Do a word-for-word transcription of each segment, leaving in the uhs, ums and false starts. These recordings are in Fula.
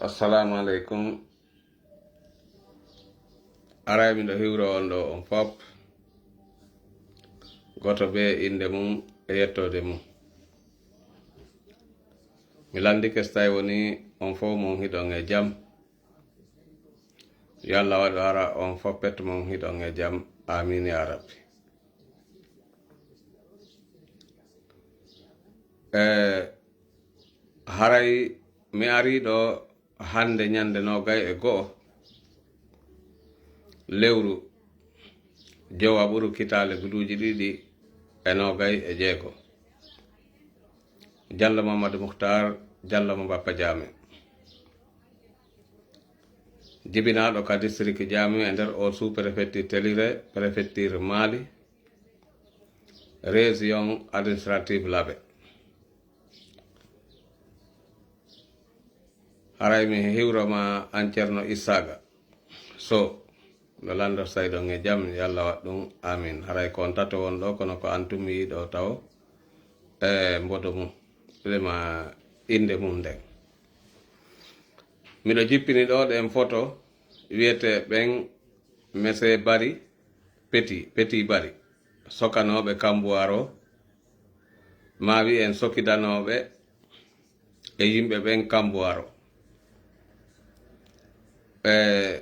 Assalamu aleykum. Aray miɗo hiwro on ɗo on fop. Goto be innde mum e yettoode mum. Mi landike so tawi woni on fof mon hiɗon e jam. Yo Allah waɗu hara on fof pet mon hiɗon e jam. Amin ya rabbi. E haray mi ari ɗo hannde ñande noogay e go'o lewru jowaɓuru kitaale guduuji ɗiɗi e noogay e jeego. Jallo Mamadou Mouhtar, Jallo mo Bappa Jaame. Jibinaaɗo ka district Jaame e nder o sous-préfecture Telluré, préfecture Mali, région administrative Labe. Haray mi hiwro ma an Ceerno Isaaga Sow, no lanndo so tawi ɗon e jam, yo Allah waɗ ɗum, amin. Haray ko on tato won ɗo, kono ko an tun mi yiɗo tawo e mbodo mum, ɗema innde mum nden. Miɗo jippini ɗo ɗen foto wiyete ɓen Monsieur Bari Petit, Petit Bari, sokanooɓe Kambuwaro, ma wi'en sokidanooɓe e yimɓe ɓen Kambuwaro. E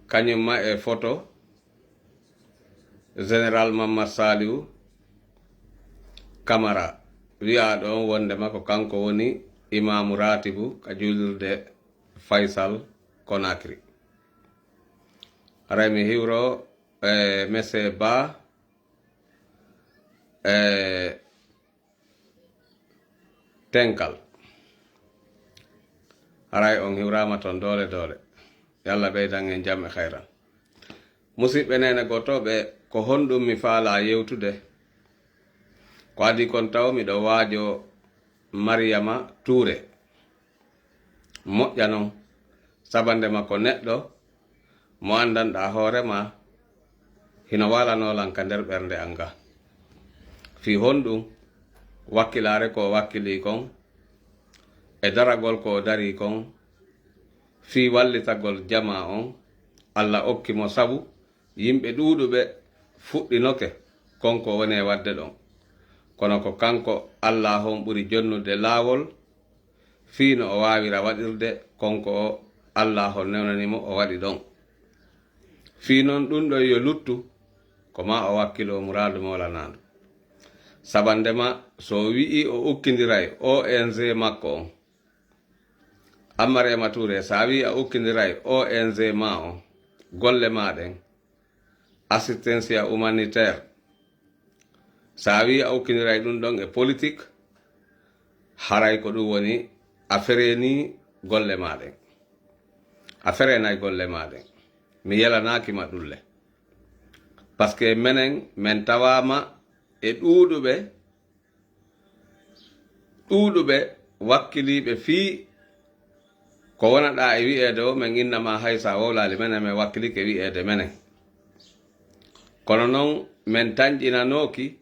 kañum ma e foto Général Mamad Saliou Camara, wi'aaɗo on wondema ko kanko woni imaamu raatibu ka juulirde Faysal Conakry. Haray mi hiwro e Monsieur Ba e Tenkal. Haray on hiwrama ton doole doole. Yo Allah ɓeydan en jam e hayran. Musidɓe neene gotooɓe, ko honɗum mi faalaa yewtude? Ko adii kon taw miɗo waajo Mariyama Tuure. Moƴƴa non, sabande ma ko neɗɗo mo anndanɗaa hoore ma, hino waalanoo lan ka nder ɓernde an ga. Fii honɗum? Wakkilaare ko o wakkilii kon, e daragol ko o darii kon, fii wallitagol jamaa on, Alla okki mo sabu yimɓe ɗuuɗuɓe fuɗɗinoke kon ko woni e waɗde ɗon. Kono ko kanko Allaahu on ɓuri jonnude laawol fii no o waawira waɗirde kon ko o Allaahu on newnani mo o waɗi ɗon. Fii non ɗun ɗon yo luttu, ko maa o wakkiloo muraadu moolanaandu. Sabande ma, so o wi'ii o ukkindiray O N G makko on, Ammarema Touré, so a wi'ii a ukkindiray O N G maa on, golle maa ɗen, assistencia humanitaire, so a wi'ii a ukkindiray ɗun ɗon e politique, haray ko ɗun woni a fereenii golle maa ɗen. A fereenay golle maa ɗen. Mi yelanaaki ma ɗun le. Parce que menen, men tawaama e ɗuuɗuɓe, ɗuuɗuɓe wakkiliiɓe fii ko wonaɗaa e wi'eede o, men inna ma hay so a wowlaali menen, men wakkilike wi'eede menen. Kono non, men tanƴinanooki,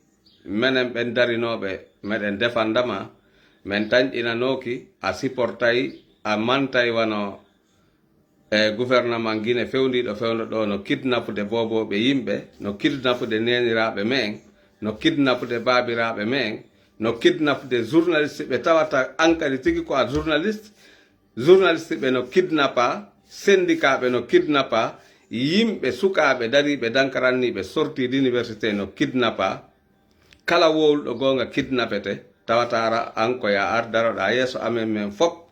menen ɓen darinooɓe meɗen defanda ma, men tanƴinanooki, a siportay, a mantay wano e gouvernement Guinée fewndiiɗo fewndo ɗo no kidnapude boobooɓe yimɓe, no kidnapude neeniraaɓe me'en, no kidnapude baabiraaɓe me'en, no kidnapude journaliste ɓe tawata an kadi tigi ko a journaliste. Journaliste ɓe no kidnapa, syndicat ɓe no kidnapa, yimɓe sukaaɓe dariiɓe dankaranniiɓe sortie d'université no kidnapa. Kala wowluɗo goonga kidnapete, tawata ara an ko ya ar daroɗaa yeeso amen men fop,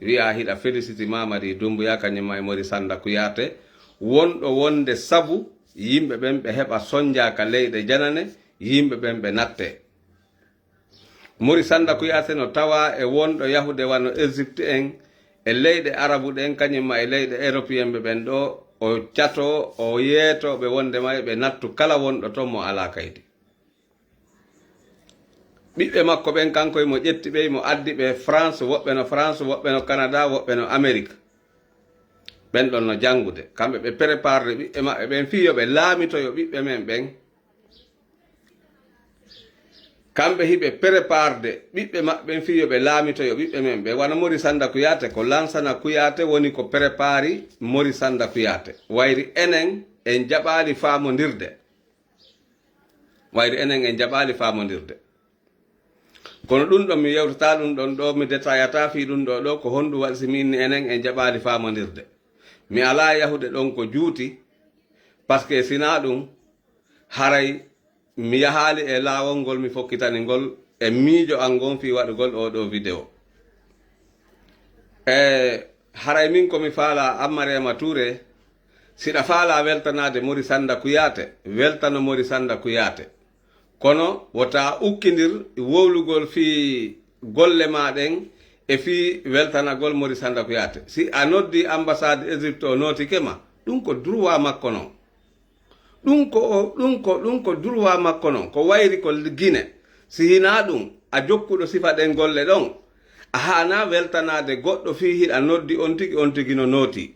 wi'a hiɗa félicité Mamadi Doumbouya kañum ma e Mori Sanda Kouyaté, wonɗo wonde sabu yimɓe ɓen ɓe heɓa sonja ka leyɗe janane, yimɓe ɓen ɓe natte. Mori Sanda Kouyaté no tawa e wonɗo yahude wano Égypte en, e leyɗe arabu ɗen, kañum ma e leyɗe européen ɓe ɓen ɗo, o cato, o yeeto ɓe wonde ma ɓe nattu kala wonɗo ton mo alaa kaydi. Ɓiɓɓe makko ɓen, kanko e mo ƴetti ɓe, mo addi ɓe France, woɓɓe no France, woɓɓe no Canada, woɓɓe no Amérique. Ɓen ɗon no janngude. Kamɓe ɓe préparde ɓiɓɓe maɓɓe ɓen fii yo ɓe laamitoyo ɓiɓɓe men ɓen. Kamɓe hiɓe préparde ɓiɓɓe maɓɓe ɓen fii yo ɓe laamitoyo ɓiɓɓe men ɓe. Wano Mori Sanda Kuyaate, ko Lansana Kuyaate woni ko prépari Mori Sanda Kuyaate. Wayri enen en jaɓaali faamondirde. Wayri enen en jaɓaali faamondirde. Kono ɗun ɗon mi yewtataa ɗun ɗon ɗoo, mi detayataa fii ɗun ɗoo ɗoo, ko honɗun waɗi si mi inni enen en jaɓaali faamondirde. Mi alaa yahude ɗon ko juuti, parce que si naa ɗun, haray mi yahaali e laawol ngol mi fokkitani ngol e miijo an ngon fii waɗugol oo ɗoo video. E haray min ko mi faalaa an Mariama Touré, siɗa faalaa weltanaade Mori Sanda Kuyaate, weltano Mori Sanda Kuyaate. Kono wota ukkindir wowlugol fii golle maa ɗen e fii weltanagol Mori Sanda Kuyaate. Si a noddi ambassade Égypte o nootike ma, ɗun ko droit makko non. Ɗun ko o, ɗun ko, ɗun ko droit makko non. Ko wayri ko Gine. Si hinaa ɗun, a jokkuɗo sifa ɗen golle ɗon, a haanaa weltanaade goɗɗo fii hiɗa noddi on tigi, on tigi no nooti.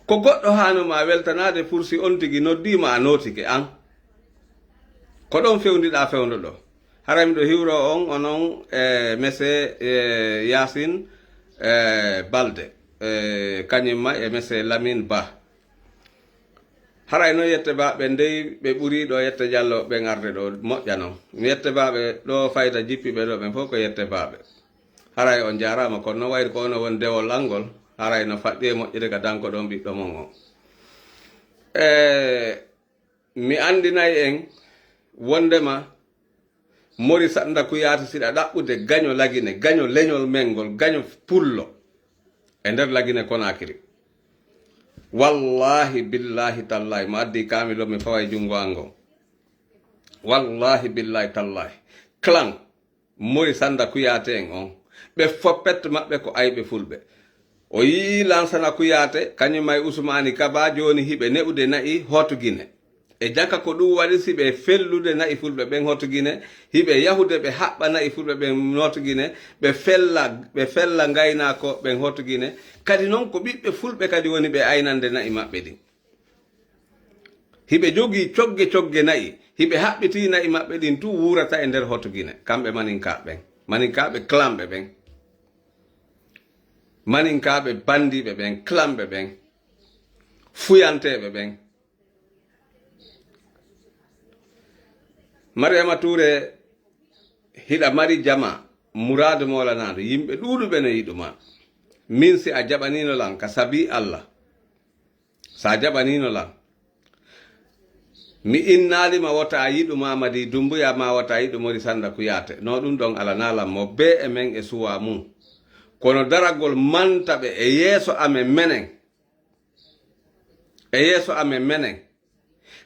Ko goɗɗo haano ma weltanaade pour si on tigi noddii ma a nootike an. Ko ɗon fewndiɗaa fewndo ɗoo. Haray miɗo hiwroo on, onon e Mese, e Yaasin, e Balde, e kañum ma e Mese Lamin Ba. Haray non yette baaɓe ndey ɓe ɓurii ɗoo yette Jallo ɓen arde ɗoo moƴƴa non. Mi yette baaɓe ɗoo fayda jippi ɓe ɗoo ɓen fof ko yette baaɓe. Haray on jaaraama, kono non wayri ko ono woni dewol an ngol, haray no faɗɗi e moƴƴude ka danko ɗon ɓiɗɗo mon on. E mi anndinay en wonndema Mori Sanda Kuyaate siɗa ɗaɓɓude gaño Lagine, gaño leñol men ngol, gaño pullo e nder Lagine Konakiri. Wallahi billahi tallahi mo addi kaamilo mi faway junngo an ngon. Wallahi billahi tallahi. Clan Mori Sanda Kuyaate en on, ɓe foppet maɓɓe ko ayɓe fulɓe. O yi'i Lansana Kuyaate, kañum e Usmaani Kaba, jooni hiɓe ne'ude na'i Hoto Gine. E jaka ko ɗum waɗi si ɓe fellude na'i fulɓe ɓen Hoto Gine, hiɓe yahude ɓe haɓɓa na'i fulɓe ɓen Hoto Gine, ɓe fella, ɓe fella ngaynaako ɓen Hoto Gine. Kadi non ko ɓiɓɓe fulɓe kadi woni ɓe aynande na'i maɓɓe ɗin. Hiɓe jogii cogge cogge na'i, hiɓe haɓɓitii na'i maɓɓe ɗin tun wuurata e nder Hoto Gine, kamɓe Maninkaaɓe ɓen, Maninkaaɓe clanɓe ɓen, Maninkaaɓe banndiiɓe ɓen, clanɓe ɓen, fuyanteeɓe ɓen. Mariama Touré, hiɗa mari jama, Muraadu Moolanaado, yimɓe ɗuuɗuɓe no yiɗu ma. Min si a jaɓaniino lan ka sabii Alla, si a jaɓaniino lan, mi innaali ma wota a yiɗu Mamadi Dumbuya, ma wota a yiɗu Mori Sanda Kuyaate. No ɗum ɗon alanaa lan mo bee e men e suwaa mum. Kono daragol manta ɓe e yeeso amen menen, e yeeso amen menen.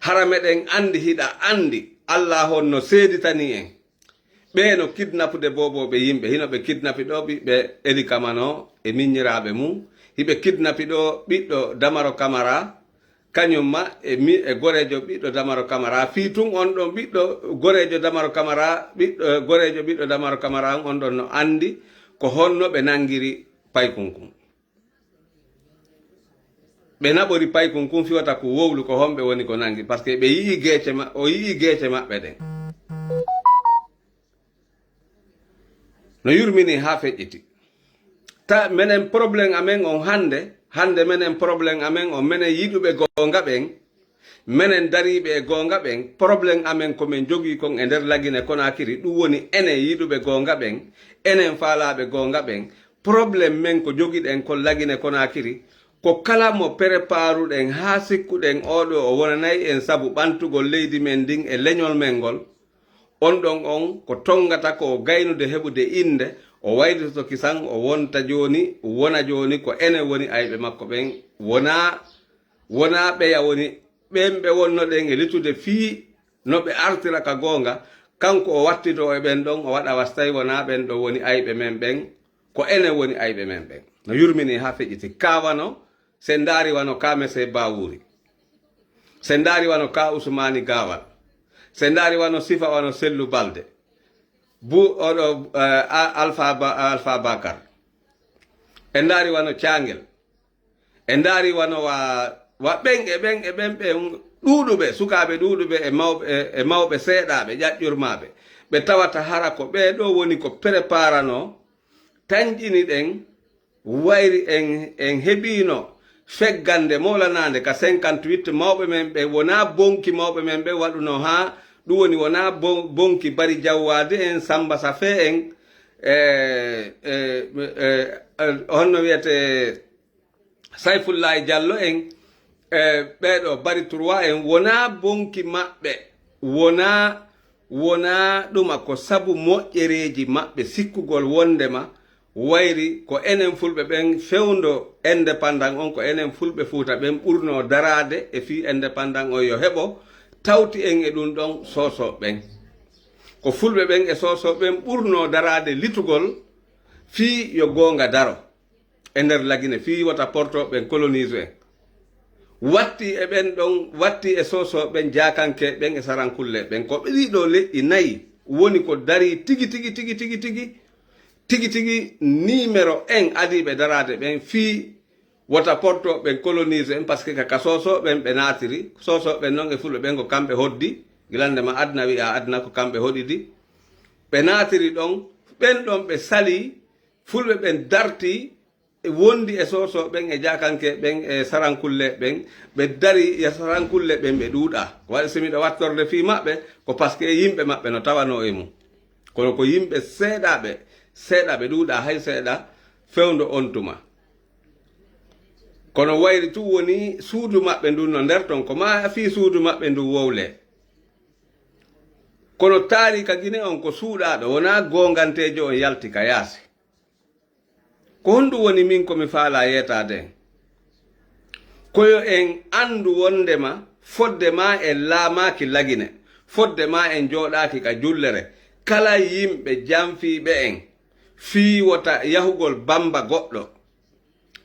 Hara meɗen anndi, hiɗa anndi, Alla honno seeditanii en. Ɓee no kidnapude boobooɓe yimɓe. Hino ɓe kidnapi ɗo ɓiɓɓe Eli Kamano e miññiraaɓe mum. Hiɓe kidnapi ɗo ɓiɗɗo Damaro Kamara, kañum ma e mi, e goreejo ɓiɗɗo Damaro Kamara. Fii tun on ɗon ɓiɗɗo goreejo Damaro Kamara, ɓiɗɗo goreejo ɓiɗɗo Damaro Kamara on, on ɗon no anndi ko honno ɓe nanngiri paykun kun. Ɓe naɓori paykun kun fii wata ko wowlu ko honɓe woni ko nanngi, parce que ɓe yi'i geece ma-, o yi'i geece maɓɓe ɗen. No yurmini haa feƴƴiti. Ta menen problème amen on hannde, hannde menen problème amen on, menen yiɗuɓe goonga ɓen, menen dariiɓe e goonga ɓen, problème amen ko men jogii kon e nder Lagine Konakiri, ɗum woni enen yiɗuɓe goonga ɓen, enen faalaaɓe goonga ɓen, problème men ko jogiɗen kon Lagine Konakiri, ko kala mo preparuɗen haa sikkuɗen oo ɗoo o wonanay en sabu ɓantugol leydi men ndin e leñol men ngol, on ɗon on ko tonngata ko o gaynude heɓude innde, o waylitoto kisan, o wonta jooni, wona jooni ko enen woni ayɓe makko ɓen, wonaa, wonaa ɓeya woni ɓen ɓe wonnoɗen e litude fii no ɓe artira ka goonga, kanko o wattitoo e ɓen ɗon, o waɗa was tawi wonaa ɓen ɗon woni ayɓe men ɓen, ko enen woni ayɓe men ɓen. No yurmini haa feƴƴiti. Kaa wano, si en ndaari wano kaa Mese Bawuri, si en ndaari wano kaa Usmaani Gaawal, si en ndaari wano sifa wano Sellu Balde, bu oɗo, eh, a-, Alfa Ba-, Alfa Bakar, en ndaari wano Caangel, en ndaari wano wa, wa ɓen e ɓen e ɓen ɓe ɗuuɗuɓe, sukaaɓe ɗuuɗuɓe e mawɓe, e, e mawɓe seeɗaaɓe, ƴaƴƴurmaaɓe. ɓe tawata hara ko ɓee ɗoo woni ko preparanoo, tanƴini ɗen, wayri en, en heɓiino feggannde moolanaande ka cinquante-huit, mawɓe men ɓe, wonaa bonki mawɓe men ɓe waɗunoo haa, ɗum woni wonaa bon-, bonki Bari Jawwaade en, Samba Safee en, e, e, e, e, honno wiyetee, Sayfullahi Jallo en, e, ɓee ɗoo Bari Turwa en, wonaa bonki maɓɓe, wonaa, wonaa ɗuma, ko sabu moƴƴereeji maɓɓe, sikkugol wonndema wayri ko enen Fulɓe ɓen, fewndo indépendant on, ko enen Fulɓe Fuuta ɓen ɓurnoo daraade e fii indépendant on yo heɓo, tawti en e ɗum ɗon Soosooɓe ɓen. Ko Fulɓe ɓen e Soosooɓe ɓen ɓurnoo daraade litugol fii yo goonga daro e nder Lagine fii wota portooɓe ɓen colonise en. Watti e ɓen ɗon, watti e Soosooɓe ɓen, Jaakanke ɓen e Sarankulle ɓen. Ko ɓe ɗii ɗoo leƴƴi nayi woni ko darii tigi, tigi, tigi, tigi, tigi, tigi, tigi, numéro un adiiɓe daraade ɓen fii wota portooɓe ɓen colonise en, parce que ka, ka Soosooɓe ɓen ɓe naatiri. Soosooɓe ɓen non e Fulɓe ɓen ko kamɓe hoddi, gila nde ma aduna wi'a aduna ko kamɓe hoɗidi. Ɓe naatiri ɗon, ɓen ɗon ɓe salii, Fulɓe ɓen dartii, e wondi e Soosooɓe ɓen, e Jaakanke ɓen, e Sarankulle ɓen, ɓe darii e Sarankulle ɓen, ɓe ɗuuɗaa. Ko waɗi si miɗo wattorde fii maɓɓe, ko parce que yimɓe maɓɓe no tawanoo e mum. Kono ko yimɓe seeɗaaɓe, seeɗaaɓe ɗuuɗaa hay seeɗa fewndo on tuma. Kono wayri tun woni suudu maɓɓe ndun no nder ton, ko maa fii suudu maɓɓe ndun wowlee. Kono taariika Gine on ko suuɗaaɗo, wonaa goonganteejo on yalti ka yaasi. Ko honɗum woni min ko mi faalaa yeetaade en? Ko yo en anndu wonndema fodde maa en laamaaki Lagine, fodde maa en jooɗaaki ka jullere, kala yimɓe janfiiɓe en fii wota yahugol Bamba goɗɗo.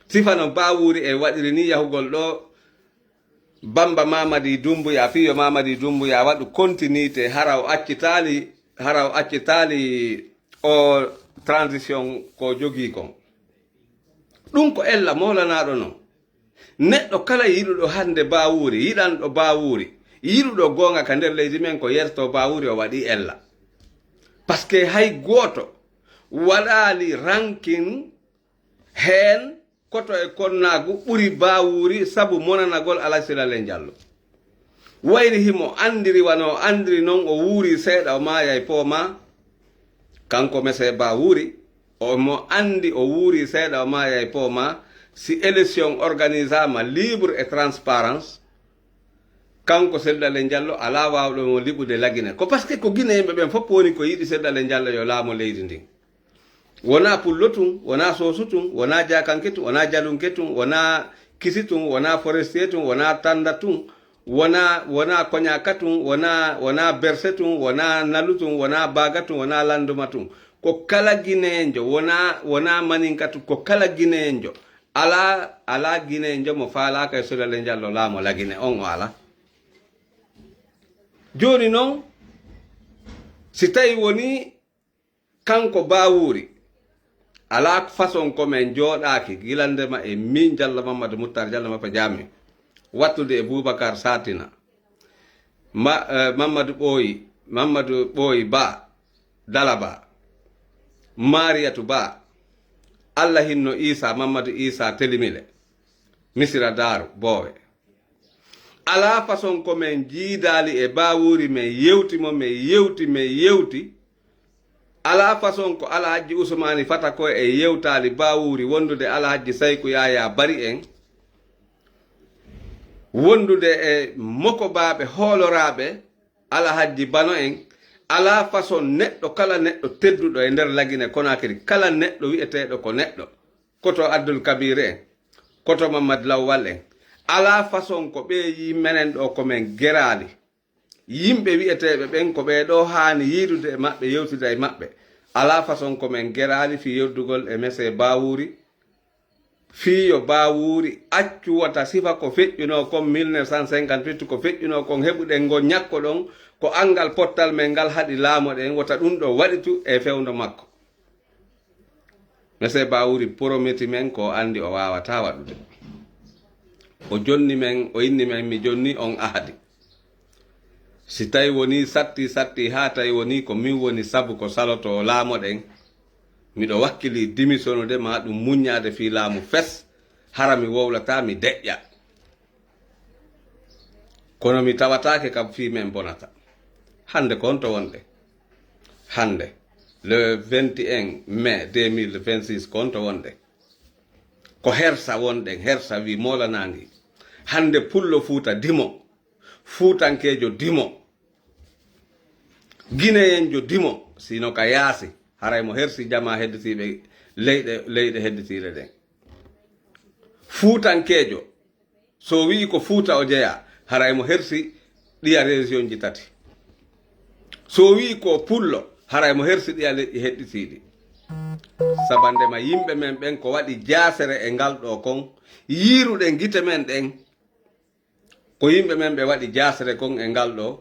Sifa no Baawuuri en waɗiri nii yahugol ɗoo Bamba Mamadi Doumbouya, fii yo Mamadi Doumbouya waɗu continuité, hara o accitaali, hara o accitaali o transition ko jogii kon. Ɗum ko ella moolanaaɗo non. Neɗɗo kala yiɗuɗo hannde Baawuuri, yiɗanɗo Baawuuri, yiɗuɗo goonga ka nder leydi men ko yertoo Baawuuri o waɗii ella. Parce que hay gooto waɗaali ranking heen koto e konnaagu ɓuri Baawuuri sabu monanagol Alaji Sila Leh Jallo. Wayri himo anndiri wano o anndiri non, o wuuri seeɗa o maayay poomaa. Kanko Mese Baawuuri, omo anndi o wuuri seeɗa o maayay poomaa. Si élection organisaama libre et transparence, kanko Sila Leh Jallo alaa waawɗo mo liɓude Lagine. Ko parce que ko Gine yimɓe ɓen fof woni ko yiɗi Sila Leh Jallo yo laamo leydi ndin. Wonaa Pullo tun, wonaa Sooso tun, wonaa Jaakanke tun, wonaa Jalunke tun, wonaa Kisi tun, wonaa Forestier tun, wonaa Tanda tun, wonaa, wonaa Koñaaka tun, wonaa, wonaa Berse tun, wonaa Nalu tun, wonaa Baaga tun, wonaa Landuma tun. Ko kala Gineenjo, wonaa, wonaa Maninka tun, ko kala Gineenjo. Alaa, alaa Gineenjo mo faalaaka e Sila Leh Jallo laamo Lagine, on o alaa. Jooni non, si tawi woni kanko Baawuuri, alaa façon ko men jooɗaaki gila ndema e min Jallo Mammadu Muttar Jallo Mappa Jaami, wattude e Bubakar Satina, Ma-, eh, Mammadu Ɓooyi, Mammadu Ɓooyi Ba, Dala Ba, Maariyatu Ba, Alla hinno Iisaa, Mammadu Iisaa Telimile, Misira Daaru, Boowe. Alaa façon ko men jiidaali e Baawuuri, men yewti mo, men yewti, men yewti. Alaa façon ko Alhajji Usmaani Fata ko e yewtaali Baawuuri wondude Alhajji Sayku Yaayaa Bari en, wondude e mokobaaɓe hooloraaɓe Alhajji Bano en. Alaa façon neɗɗo, kala neɗɗo tedduɗo e nder Lagine Konaakiri, kala neɗɗo wi'eteeɗo ko neɗɗo, koto Abdul Kabiir en, koto Mamad Lawwal en. Alaa façon ko ɓee yii menen ɗoo ko men geraali. Yimɓe wi'eteeɓe ɓen ko ɓee ɗoo haani yiidude e maɓɓe, yewtida e maɓɓe. Alaa façon ko men geraali fii yeddugol e Mese Baawuuri, fii yo Baawuuri accu wota sifa ko feƴƴunoo kon mille neuf cent cinquante-huit, ko feƴƴunoo kon heɓuɗen ngol ñakko ɗon, ko anngal pottal men ngal haɗi laamoɗen, wota ɗum ɗoo waɗitu e fewndo makko. Mese Baawuuri porometi men ko o anndi o waawataa waɗude. O jonni men, o inni men, mi jonni on ahadi. Si tawi wonii satti satti haa tawi wonii ko min woni sabu ko salotoo laamoɗen, miɗo wakkilii dimisonude maa ɗum muññaade fii laamu fes, hara mi wowlataa, mi deƴƴa. Kono mi tawataake kam fii men bonata. Hannde ko honto wonɗen? Hannde, le vingt et un mai deux mille vingt-six, ko honto wonɗen? Ko hersa wonɗen, hersa wii moolanaangi. Hannde pullo Fuuta dimo, fuutankeejo dimo, gineyenjo dimo, sino ka yaasi, haray mo hersi jamaa hedditiiɓe leyɗe, leyɗe hedditiiɗe ɗen. Fuutankeejo, so wii ko Fuuta o jeyaa, haray mo hersi ɗiya région ji tati. So wii ko pullo, haray mo hersi ɗiya leƴƴi hedditiiɗi. Sabande ma yimɓe men ɓen ko waɗi jaasere e ngal ɗoo kon, yiiruɗen gite men ɗen, ko yimɓe men ɓe waɗi jaasere kon e ngal ɗoo.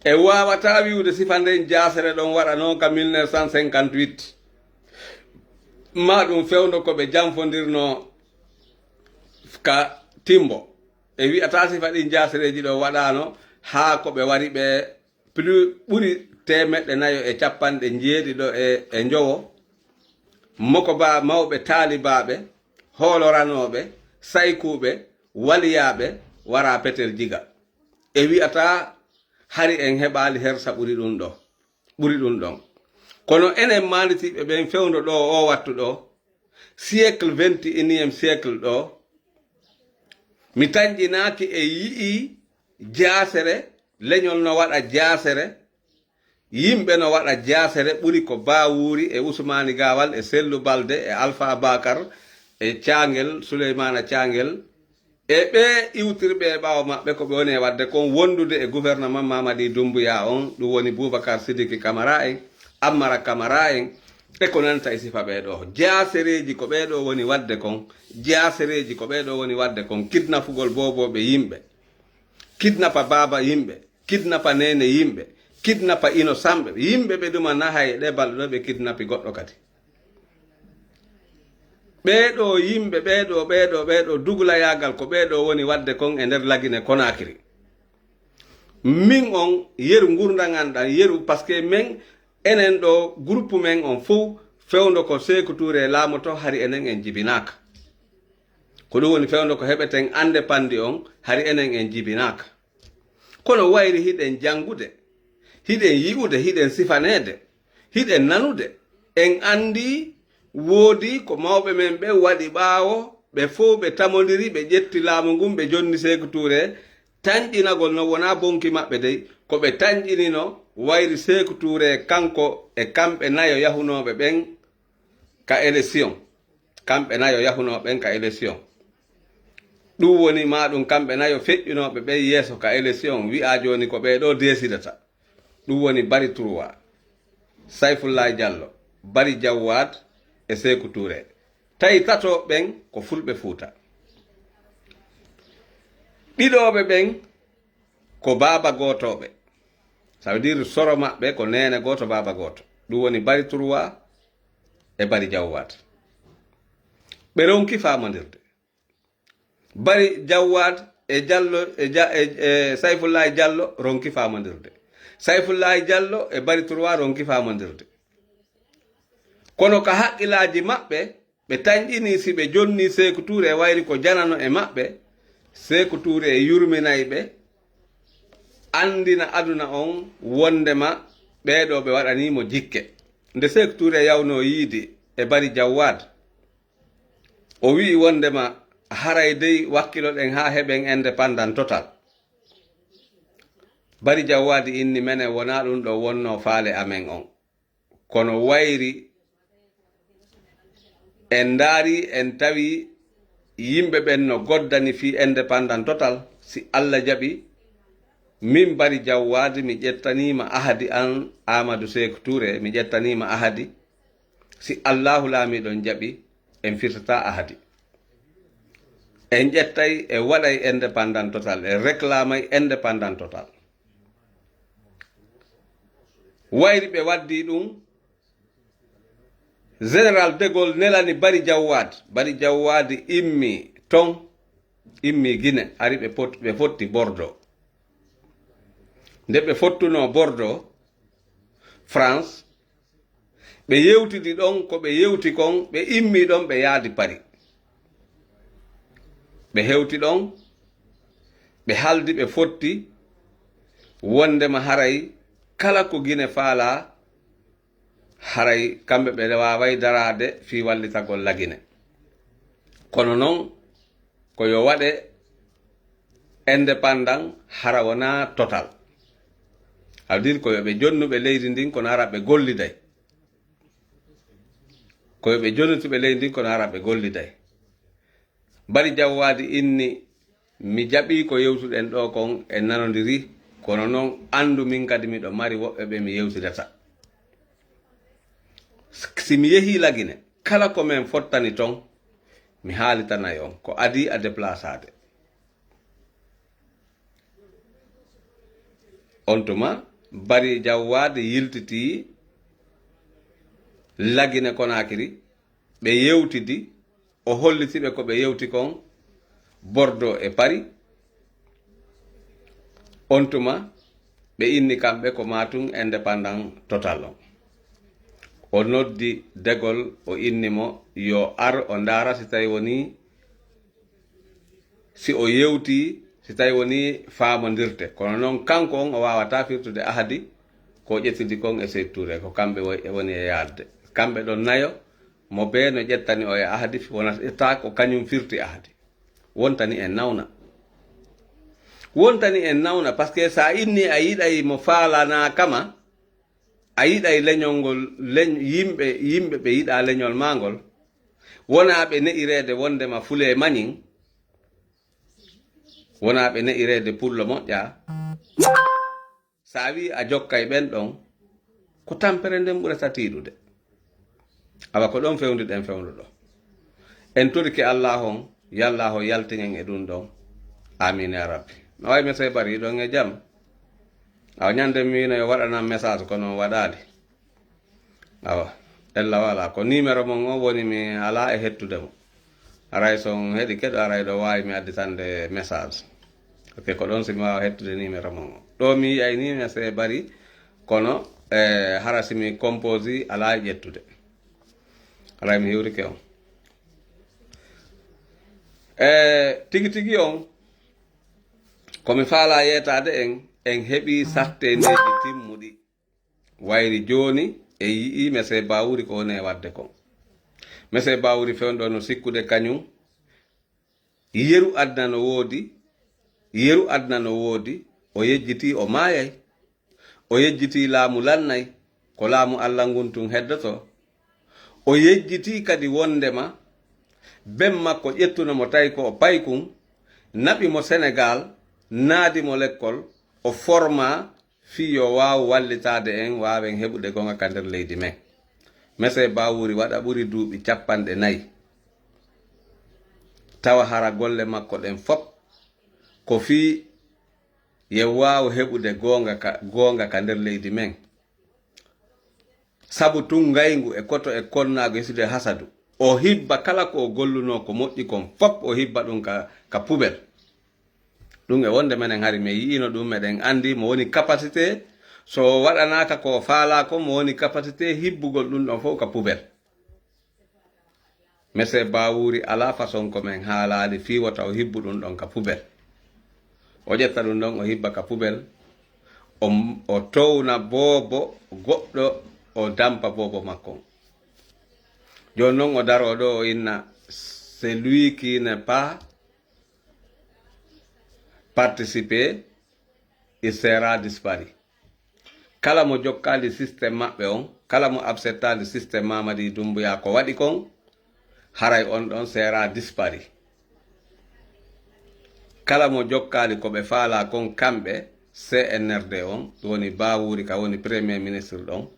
E waawataa wi'ude sifa nden jaasere ɗon waɗanoo ka mille neuf cent cinquante-huit. Maa ɗum fewndo ko ɓe janfondirnoo ka Timbo. E wi'ataa sifa ɗin jaasereeji ɗoo waɗaano haa ko ɓe wari ɓe plus ɓuri teemeɗɗe nayo e capanɗe njeeɗiɗo e, e njowo. Moko ba mawɓe taalibaaɓe, hooloranooɓe, saykuuɓe, waliyaaɓe, waraa petel jiga. E wi'ataa hari en heɓaali hersa ɓuri ɗum ɗoo, ɓuri ɗum ɗon. Kono enen maanditiiɓe ɓen fewndo ɗoo oo wattu ɗoo, siècle vingt et unième siècle ɗoo, mi tanƴinaaki e yi'ii jaasere, leñol no waɗa jaasere, yimɓe no waɗa jaasere ɓuri ko Baawuuri e Usmaani Gaawal e Sellu Balde e Alfaa Baakar e Caangel, Suleymaana Caangel, e ɓee iwtirɓe e ɓaawo maɓɓe ko ɓe woni e waɗde kon wondude e gouvernement Mamadi Doumbouya on, ɗum woni Boubacar Sidiki Camara en, Ammara Camara en, e ko nanta e sifa ɓee ɗoo. Jaasereeji ko ɓee ɗoo woni waɗde kon, jaasereeji ko ɓee ɗoo woni waɗde kon, kidnafugol boobooɓe yimɓe, kidnapa baaba yimɓe, kidnapa neene yimɓe, kidnapa innocentɓe, yimɓe ɓe ɗuma nahay e ɗee balɗe ɗoo ɓe kidnapi goɗɗo kadi. Ɓee ɗoo yimɓe, ɓee ɗoo, ɓee ɗoo, ɓee ɗoo dugulayaagal ko ɓee ɗoo woni waɗde kon e nder Lagine Conakry. Min on yeru ngurndan an ɗan, yeru, parce que men, enen ɗoo groupe men on fow fewndo ko Seeku Tuure laamoto, hari enen en jibinaaka. Ko ɗum woni fewndo ko heɓeten annde pandi on, hari enen en jibinaaka. Kono wayri hiɗen janngude, hiɗen yi'ude, hiɗen sifaneede, hiɗen nanude. En anndii woodii ko mawɓe men ɓen waɗi ɓaawo, ɓe fow ɓe tamondiri, ɓe ƴetti laamu ngun, ɓe jonni Seeku Tuure. Tanƴinagol non wonaa bonki maɓɓe dey, ko ɓe tanƴinino wayri Seeku Tuure kanko e kamɓe nayo yahunooɓe ɓen ka élection. Kamɓe nayo yahunoo ɓen ka élection. Ɗum woni maa ɗum kamɓe nayo feƴƴunooɓe ɓen yeeso ka élection, wi'aa jooni ko ɓee ɗoo deesidata. Ɗum woni Bari Turwa, Sayfullaay Jallo, Bari Jawwaat e Seeku Tuure. Tawi tato ɓen ko Fulɓe Fuuta. Ɗiɗooɓe ɓen ko baaba gootooɓe. Ça veut dire soro maɓɓe ko neene gooto, baaba gooto. Ɗum woni Bari Turwa e Bari Jawwaat. Ɓe ronki faamondirde. Bari Jawwaat e Jallo, e Ja-, e, e Sayfullaay Jallo ronki faamondirde. Sayfullaay Jallo e Bari Turwa ronki faamondirde. Kono ka haqqilaaji maɓɓe, ɓe tanƴinii si ɓe jonnii Seeku Tuure wayri ko janano e maɓɓe, Seeku Tuure yurminay ɓe, anndina aduna on wonndema ɓee ɗoo ɓe waɗanii mo jikke. Nde Seeku Tuure yawnoo yiidi e Bari Jawwaat, o wi'i wonndema haray dey wakkiloɗen haa heɓen indépendance total. Bari Jawwaat inni menen wonaa ɗum ɗoo wonnoo faale amen on. Kono wayri en ndaari, en tawi yimɓe ɓen no goddani fii indépendance total. Si Alla jaɓi, min Bari Jawwaat mi ƴettaniima ahadi an Aamadu Seeku Tuure, mi ƴettaniima ahadi. Si Allaahu Laamiiɗo on jaɓi, en firtataa ahadi. En ƴettay, en waɗay indépendance total, en réclamay indépendance total. Wayri ɓe waddii ɗum, Général de Gaulle nelani Bari Jawwaat. Bari Jawwaat immii ton, immii Gine, ari ɓe pot-, ɓe fotti Bordeaux. Nde ɓe fottunoo Bordeaux, France, ɓe yewtidi ɗon ko ɓe yewti kon, ɓe immii ɗon, ɓe yaadi Paris. Ɓe hewti ɗon, ɓe haaldi, ɓe fotti, wonndema haray kala ko Gine faalaa, haray kamɓe ɓe waaway daraade fii wallitagol Lagine. Kono non, ko yo waɗe indépendant, hara wonaa total. Ça veut dire ko yo ɓe jonnuɓe leydi ndin, kono hara ɓe golliday. Ko yo ɓe jonnutuɓe leydi ndin, kono hara ɓe golliday. Bari Jawwaadi inni, "Mi jaɓii ko yewtuɗen ɗoo kon, en nanondiri, kono non anndu min kadi miɗo mari woɓɓe ɓe mi yewtidata. Si mi yehii Lagine, kala ko men fottani ton, mi haalitanay on. Ko adii a deplasaade." On tuma, Bari Jawwaadi yiltitii Lagine Konaakiri, ɓe yewtidi, o holliti ɓe ko ɓe yewti kon Bordeaux e Paris. On tuma, ɓe inni kamɓe ko maa tun indépendant total on. O noddi De Gaulle, o inni mo yo ar o ndaara si tawi wonii si o yewtii, si tawi wonii faamondirte. Kono non kanko on o waawataa firtude ahadi ko o ƴettidi kon e Sékou Touré, ko kamɓe wo-, woni e yaadde. Kamɓe ɗon nayo, mo bee no ƴettani o e ahadi, wonata ko kañum firti ahadi. Wontani en nawna. Wontani en nawna, parce que so a inni a yiɗay mo faalanaaka ma, a yiɗay leñol ngol, leñ-, yimɓe, yimɓe ɓe yiɗaa leñol maa ngol, wonaa ɓe ne'ireede wonndema fulee mañin, wonaa ɓe ne'ireede pullo moƴƴaa. So a wi'i a jokkay ɓen ɗon, ko tampere nden ɓurata tiiɗude. Awa ko ɗon fewndiɗen fewnduɗo. En torike Allaahu on, yallaahu yaltinen e ɗum ɗon. Aamiin yaa Rabbi. No wayi Monsieur Bari, ɗon e jam? Awa ñande mi wiino yo waɗanan message, kono on waɗaali. Awa, ella wala. Ko numéro mon on woni mi alaa e hettude mo. Haray so on heɗike ɗo, haray ɗo waawi mi additande message. Ok, ko ɗon si mi waawa hettude numéro mon on. Ɗo mi yi'ay ni Monsieur Bari, kono, eh, hara si mi composé alaa e ƴettude. Haray mi hiwrike on. Eh, tigi tigi on, ko mi faalaa yeetaade en, en heɓii satteneeji timmuɗi. Wayri jooni, en yi'ii Monsieur Bawuri ko woni e waɗde kon. Monsieur Bawuri fewndo no sikkude kañum, yeru aduna no woodi, yeru aduna no woodi, o yejjitii o maayay. O yejjitii laamu lannay, ko laamu Alla ngun tun heddoto. O yejjitii kadi wondema ben makko ƴettuno mo tawi ko o paykun, naɓi mo Senegal, naadi mo lekkol, o forma fii yo waaw wallitaade en, waawen heɓude goonga ka nder leydi men. Monsieur Bawuri waɗa ɓuri duuɓi cappanɗe nayi. Tawa hara golle makko ɗen fop ko fii yo waaw heɓude goonga ka, goonga ka nder leydi men. Sabu tun ngayngu e koto e konnaagu e hisude hasadu. O hibba kala ko o gollunoo ko moƴƴi kon fop, o hibba ɗum ka, ka poubelle. Ɗum e wonde menen hari mi yi'ino ɗum, meɗen anndi mo woni capacité, so waɗanaaka ko faalaa kon, mo woni capacité hibbugol ɗum ɗon fof ka poubelle. Monsieur Bawuri alaa façon ko men haalaali fii wota o hibbu ɗum ɗon ka poubelle. O ƴetta ɗum ɗon, o hibba ka poubelle, o, o towna boobo goɗɗo, o dampa boobo makko on. Jooni non o daroo ɗo, o inna, celui qui n'est pas participé, il sera disparu. Kala mo jokkaali système maɓɓe on, kala mo acceptaali système Mamadi Doumbouya ko waɗi kon, haray on ɗon sera disparu. Kala mo jokkaali ko ɓe faalaa kon kamɓe, C N R D on, ɗum woni Bawuri ka woni premier ministre ɗon.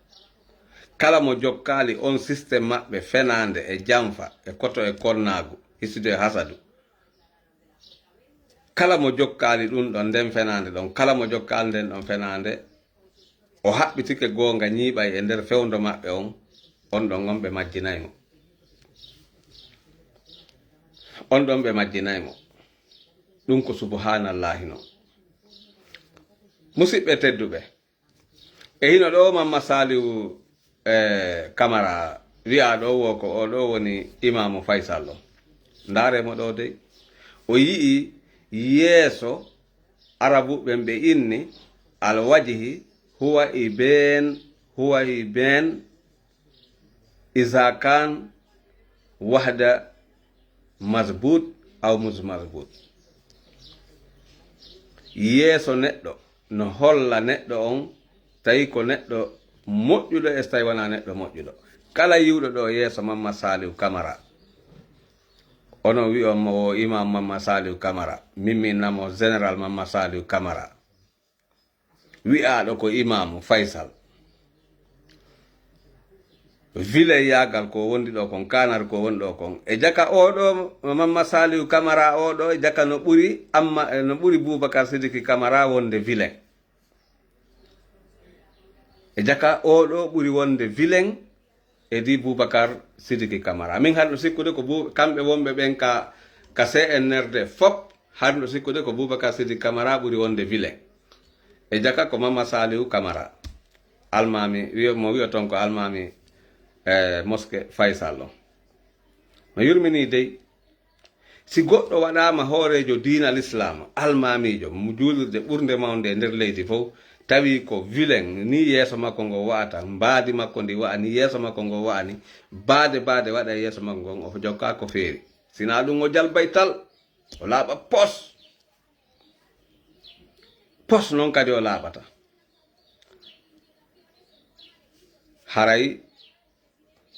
Kala mo jokkaali on système maɓɓe fenaande e janfa e koto e konnaagu, hisude e hasadu. Kala mo jokkaali ɗum ɗon nden fenaande ɗon, kala mo jokkaali nden ɗon fenaande, o haɓɓitike goonga ñiiɓay e nder fewndo maɓɓe on, on ɗon on ɓe majjinay mo. On ɗon ɓe majjinay mo. Ɗum ko subhaanallaahi non. Musidɓe tedduɓe, e hino ɗo Mamma Saliwu, e, Kamara wi'aa ɗo wo ko o ɗo woni Imaamu Faysal ɗo. Ndaare mo ɗo dey. O yi'i yeeso Arabu ɓen ɓe inni alwajihi huwa iben, huwa iben iza kan wahda mazbut aw muz mazbut. Yeeso neɗɗo no holla neɗɗo on, tawi ko neɗɗo moƴƴuɗo e so tawi wonaa neɗɗo moƴƴuɗo. Kala yi'uɗo ɗo yeeso Mamma Saliwu Kamara, ono wi'o mo o Imam Mamma Saliwu Kamara, min mi inna mo Général Mamma Saliwu Kamara. Wi'aaɗo ko Imaamu Faysal. Vilain yaagal ko wondi ɗo kon, kanar ko woni ɗo kon. E jaka o ɗo, Mamma Saliwu Kamara o ɗo, e jaka no ɓuri, amma, e no ɓuri Bubakar Sidiki Kamara wonde vilain. E jaka o ɗo ɓuri wonde vilain e di Bubakar Sidiki Kamara. Min haɗno sikkude ko Bu-, kamɓe wonɓe ɓen ka, ka C N R D fop, haɗno sikkude ko Bubakar Sidiki Kamara ɓuri wonde vilain. E jaka ko Mamma Saliwu Kamara. Almaami, wiyo, mo wiyo ton ko almaami, e, moske Faysal ɗon. No yurmini dey, si goɗɗo waɗaama hooreejo diina Lislaam, almaamiijo, mo juulirde ɓurnde mawnde e nder leydi fof, tawi ko vilain, ni yeeso makko ngo wa'ata, mbaadi makko ndi wa'a ni, yeeso makko ngo wa'a ni, baade baade waɗa e yeeso makko ngon, o jokka ko feeri. Sinaa ɗum o jalbay tal, o laaɓa pos. Pos non kadi o laaɓata. Haray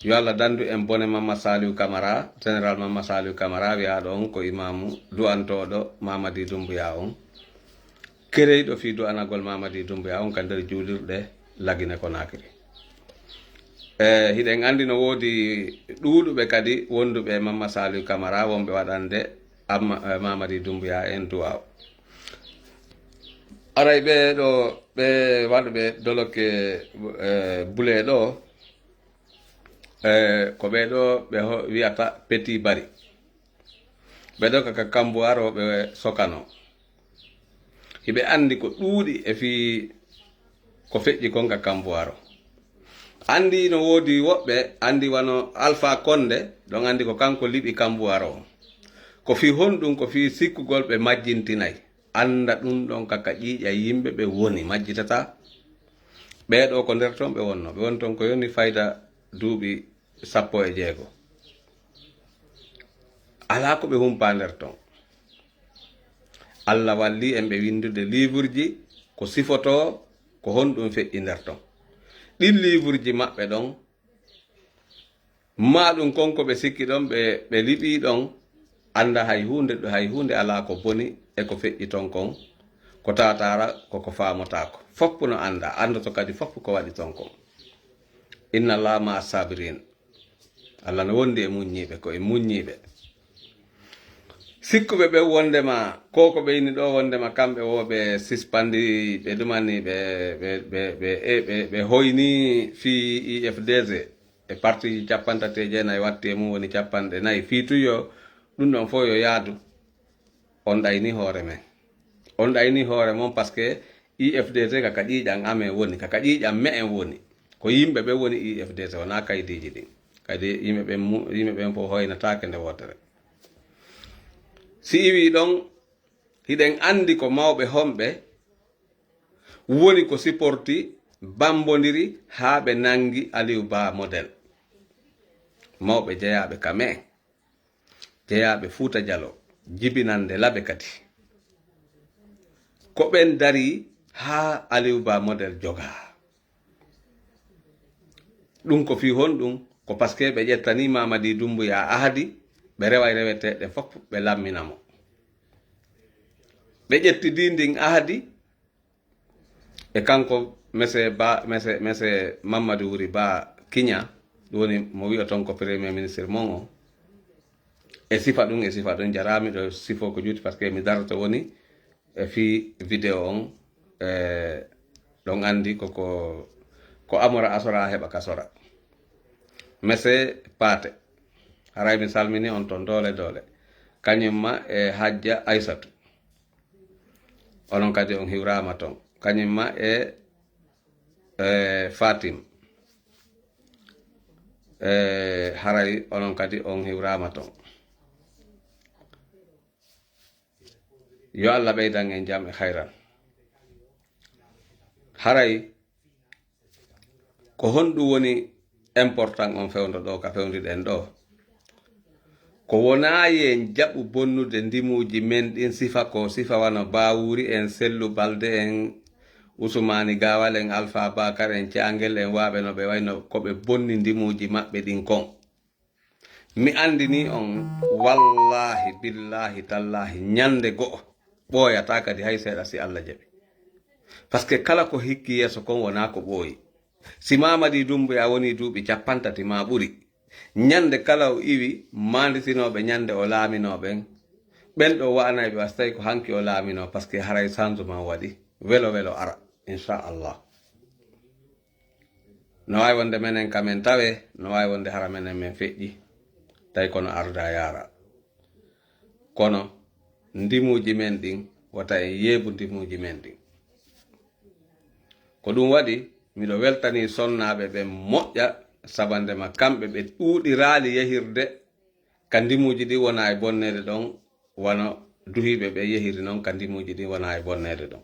yo Allah dandu en bone Mamma Saliwu Kamara, Général Mamma Saliwu Kamara, wi'aaɗo on ko imaamu du'antooɗo Mamadi Dumbuya on, kereyɗo fii du'anagol Mamadi Dumbuya on ka nder juulirɗe Lagine Konakiri. E, hiɗen anndi no woodi ɗuuɗuɓe kadi wonduɓe Mamma Saliwu Kamara wonɓe waɗande amma, e, Mamadi Dumbuya en du'aaw. Aray ɓe ɗo, ɓe waɗuɓe doloke, e, bule ɗo, e, ko ɓe ɗo ɓe ho-, wi'ata Petit Bari. Ɓe ɗo ka, ka Kambuwaro ɓe sokano. Hiɓe anndi ko ɗuuɗi e fii ko feƴƴi kon ka Kambuwaro. Anndi no woodi woɓɓe anndi wano Alpha Condé, ɗon anndi ko kanko liɓi Kambuwaro on. Ko fii honɗum? Ko fii sikkugol ɓe majjintinay. Annda ɗum ɗon ka, ka ƴiiƴa yimɓe ɓe woni, majjitata. Ɓee ɗo ko nder ton ɓe wonno. Ɓe woni ton ko yoni fayda duuɓi sappo e jeego. Alaa ko ɓe humpaa nder ton. Allah walli en ɓe winndude liiburji ko sifotoo ko honɗum feƴƴi nder ton. Ɗin liiburji maɓɓe ɗon, maa ɗum kon ko ɓe sikki ɗon, ɓe, ɓe liɓii ɗon, annda hay huunde, hay huunde alaa ko boni e ko feƴƴi ton kon, ko taataara, ko ko faamotaako. Foppu no annda, anndoto kadi foppu ko waɗi ton kon. Inna Allaha ma'a sabirin. Allah no wondi e muññiiɓe, ko e muññiiɓe. Sikkuɓe ɓe wondema, ko ko ɓe inni ɗo wondema kamɓe wo ɓe sispandi, ɓe ɗumani, ɓe, ɓe, ɓe, ɓe, e, ɓe, ɓe hoyni fii I F D G e partiji cappantate e jeenayi watti e mum woni capanɗe nayi. Fii tun yo ɗum ɗon fof yo yaadu. On ɗayni hoore men. On ɗayni hoore mon parce que I F D T ka, ka ƴiiƴan amen woni, ka, ka ƴiiƴan me'en woni. Ko yimɓe ɓe woni I F D T, wonaa kaydiiji ɗin. Kadi yimɓe ɓen mu-, yimɓe ɓen fof hoynataake nde wootere. Si iwi ɗon, hiɗen anndi ko mawɓe homɓe woni ko siporti, bambondiri haa ɓe nanngi Aliou Ba model. Mawɓe jeyaaɓe ka me'en. Jeyaaɓe Fuuta Jaloo, jibinannde Labe kadi. Ko ɓen darii haa Aliou Ba model jogaa. Ɗum ko fii honɗum? Ko parce que ɓe ƴettanii Mamadi Dumbuya ahadi, ɓe reway reweteeɗe fof, ɓe lammina mo. Ɓe ƴettidii ndin ahadi, e kanko, monsieur Ba, monsieur, monsieur Mamadou Wuri Ba Kiña, ɗum woni mo wi'oton ko premier ministre mon on. E sifa ɗum, e sifa ɗum, jaraa miɗo sifoo ko juuti, parce que mi daroto woni e fii vidéo on, e ɗon anndi ko, ko, ko amora asora heɓa kasora. Monsieur Paate, haray mi salmini on ton doole doole. Kañum ma e Hajja Aysatu. Onon kadi on hiwraama ton. kañum ma e, e Fatim. E, haray onon kadi on hiwraama ton. Yo Allah ɓeydan en jam e hayran. Haray ko honɗum woni important on fewndo ɗo ka fewndiɗen ɗo? Ko wonaa en jaɓu bonnude ndimuuji men ɗin, sifa ko sifa wano Baawuri en, Sellu Balde en, Usumaani Gaawal en, Alfaa Baakar en, Caangel en, waaɓe no ɓe wayno ko ɓe bonni ndimuuji maɓɓe ɗin kon. Mi anndini on, wallaahi, billaahi, tallaahi, ñannde go'o ɓooyataa kadi hay seeɗa si Allah jaɓi. Parce que kala ko hikki yeeso kon wonaa ko ɓooyi. Si Mamadi Dumbuya wonii duuɓi cappanɗe tati maa ɓuri, ñannde kala o iwi maanditinooɓe ñannde o laaminoo ɓen, ɓen ɗo wa'anay ɓe, wasi tawi ko hanki o laaminoo, parce que haray changement waɗi. Welo welo ara, inchallah. No waawi wonde menen ka men tawe, no waawi wonde hara menen men feƴƴi, tawi kono arda yaara. Kono ndimuuji men ɗin, wota en yeebu ndimuuji men ɗin. Ko ɗum waɗi, miɗo weltanii sonnaaɓe ɓen moƴƴa, sabandema kamɓe ɓe ɗuuɗiraali yehirde ka ndimuuji ɗin wona e bonneede ɗon, wano duhiiɓe ɓe yehiri non ka ndimuuji ɗin wona e bonneede ɗon.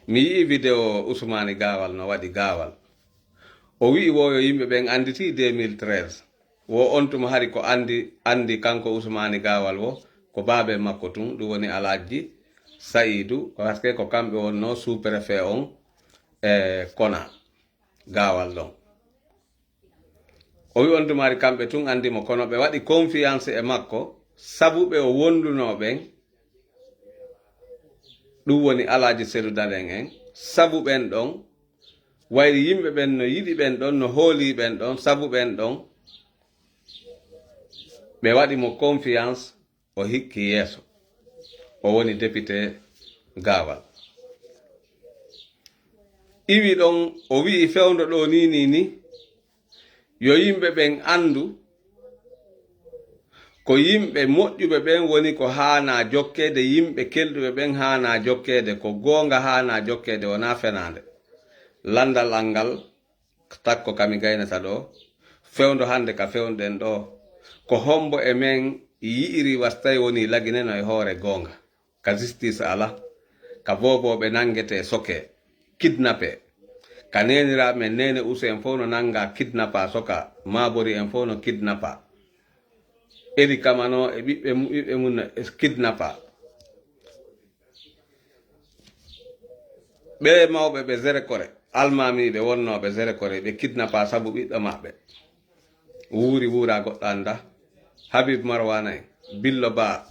Mi yi'i video Usmaani Gaawal no waɗi Gaawal. O wi'i wo yo yimɓe ɓen annditi deux mille treize. Wo on tuma hari ko anndi, anndi kanko Usmaani Gaawal wo, ko baabe makko tun, ɗum woni Alhaji Sa'idu, parce que ko kamɓe wonno sous-préfet on e Kona Gaawal ɗon. O wi on tuma hari kamɓe tun anndi mo, kono ɓe waɗi confiance e makko, sabu ɓe o wondunoo ɓen, ɗum woni Alhaji Seydou Dalen en, sabu ɓen ɗon, wayri yimɓe ɓen no yiɗi ɓen ɗon, no hooli ɓen ɗon, sabu ɓen ɗon, ɓe waɗi mo confiance, o hikki yeeso. O woni député Gaawal. Iwi ɗon, o wi'i fewndo ɗo ni, ni, ni, yo yimɓe ɓen anndu, ko yimɓe moƴƴuɓe ɓen woni ko haanaa jokkeede, yimɓe kelɗuɓe ɓen haanaa jokkeede, ko goonga haanaa jokkeede, wonaa fenaande. Lanndal an ngal, takko ka mi gaynata ɗo, fewndo hannde ka fewnɗen ɗo, ko hombo e men yi'iri wasi tawi woni lagineno e hoore goonga? Ka justice ala, ka boobooɓe nanngete soke, kidnappe. Ka neeniraaɓe men Neene Usu en fof no nannga kidnappa soka, Maabori en fof no kidnappa. Eri Kamano e ɓiɓɓe mu-, ɓiɓɓe mum no kidnappa. Ɓe mawɓe ɓe Zerekore, almaamiiɓe wonnooɓe Zerekore, ɓe kidnappa sabu ɓiɗɗo maɓɓe. Wuuri wuura goɗɗo annda. Habib Marwana en, Billo Ba,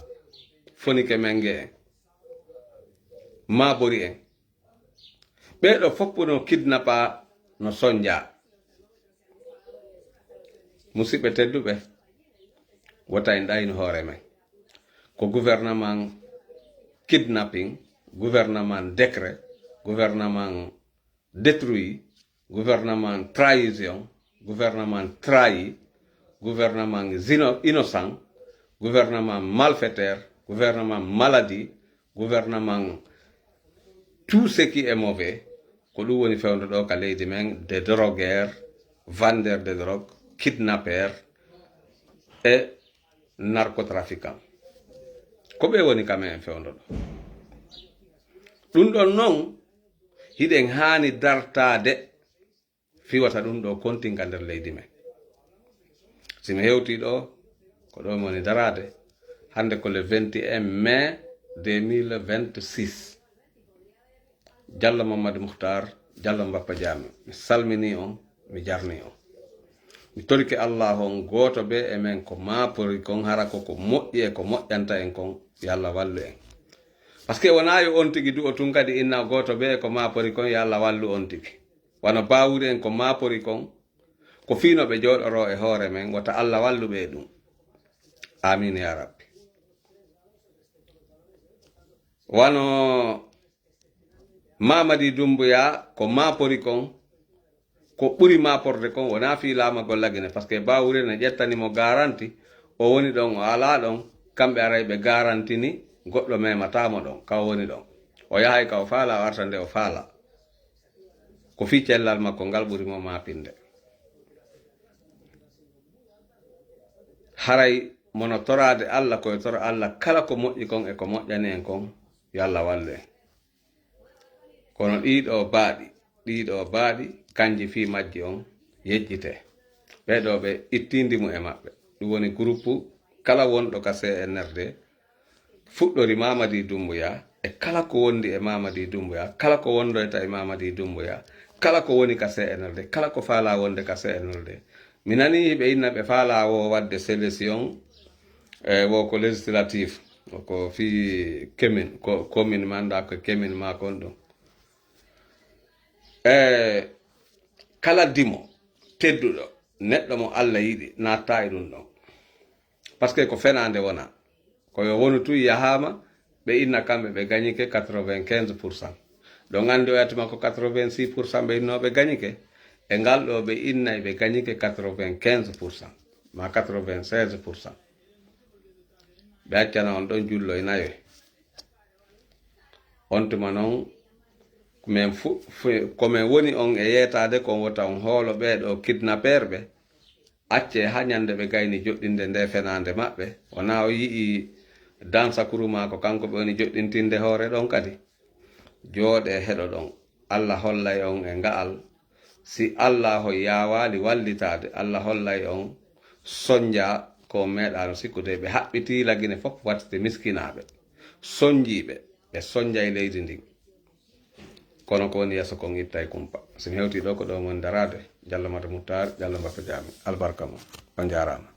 Fonike Menge en, Maabori en. Ɓee ɗo fof no kidnappa, no sonnja. Musidɓe tedduɓe, wota en ɗaynu hoore men. Ko gouvernement kidnapping, gouvernement décret, gouvernement détruit, gouvernement trahison, gouvernement trahi, gouvernement ino-, innocent, gouvernement malfaiteur, gouvernement maladie, gouvernement tout ce qui est mauvais, ko ɗum woni fewndo ɗo ka leydi men, des drogueurs, vendeurs de drogue, kidnappeurs et narcotrafiquants. Ko ɓe woni ka men fewndo ɗo. Ɗum ɗon non, hiɗen haani dartaade fii wata ɗum ɗo kontin ka nder leydi men. Si mi hewtii ɗo, ko ɗo mi woni daraade. Hannde ko le vingt et un mai deux mille vingt-six. Jallo Mamadou Mouhtar, Jallo Mbappa Jaami. Mi salminii on, mi jarnii on. Mi torike Allaahu on gooto bee e men ko maapori kon, hara ko ko moƴƴi e ko moƴƴanta en kon, yo Allah wallu en. Parce que wonaa yo on tigi du'o tun kadi inna gooto bee e ko maapori kon, yo Allah wallu on tigi. Wano Baawuri en ko maapori kon, ko fii no ɓe jooɗoroo e hoore men, wota Allah wallu ɓe e ɗum. Aamiin yaa Rabbi. Wano Mamadi Dumbuya ko maapori kon, ko ɓuri maaporde kon, wonaa fii laamagol Lagine, parce que Baawuri ne ƴettani mo garanti, o woni ɗon, o alaa ɗon, kamɓe aray ɓe garantini goɗɗo memataa mo ɗon, ka o woni ɗon. O yahay ka o faala, o arta nde o faala. Ko fii cellal makko ngal ɓuri mo maapinde. Haray mono toraade Alla, koye tora Alla kala ko moƴƴi kon e ko moƴƴani en kon, yo Alla wallu en. Kono ɗii ɗoo baaɗi, ɗii ɗoo baaɗi, kanji fii majji on yejjitee. Ɓee ɗoo ɓe ittii ndimu e maɓɓe. Ɗum woni groupe kala wonɗo ka C N R D, fuɗɗori Mamadi Doumbouya, e kala ko wondi e Mamadi Doumbouya, kala ko wondoyta e Mamadi Doumbouya, kala ko woni ka C N R D, kala ko faalaa wonde ka C N R D. Mi nanii hiɓe inna ɓe faalaa wo waɗde sélection, e wo ko législatif, wo ko fii commune, ko commune ma anndaa ko commune ma kon ɗum. E kala dimo tedduɗo, neɗɗo mo Alla yiɗi, naatta e ɗum ɗon. Parce que ko fenaande wona. Ko yo wonu tun yahaama, ɓe inna kamɓe ɓe gañike quatre-vingt-quinze pour cent. Ɗon anndi o yatuma ko quatre-vingt-six pour cent ɓe innoo ɓe gañike. E ngal ɗoo ɓe innay ɓe gañike quatre-vingt-quinze pour cent, ma quatre-vingt-seize pour cent. Ɓe accana on ɗon julloy nayoy. On tuma non, ko men fu-, fu-, ko men woni on e yeetaade kon wota on hoolo ɓee ɗoo kidnappeer ɓe. Accee haa ñande ɓe gayni joɗɗinde nde fenaande maɓɓe. Wonaa o yi'i dansakuru maa ko kanko ɓe woni joɗɗintinde hoore ɗon kadi. Jooɗee heɗoɗon. Alla hollay on e nga'al. Si Allaahu yaawaali wallitaade, Alla hollay on sonjaa ko meeɗaano sikkude. Ɓe haɓɓitii Lagine fof wattite miskinaaɓe. Sonjii ɓe, ɓe sonjay leydi ndin. Kono ko woni yeeso kon ittay kumpa. Si mi hewtii ɗoo ko ɗoo woni daraade, Jallo Mata Muttaar, Jallo Mbappe Jaami. Albarka mon. On njaaraama.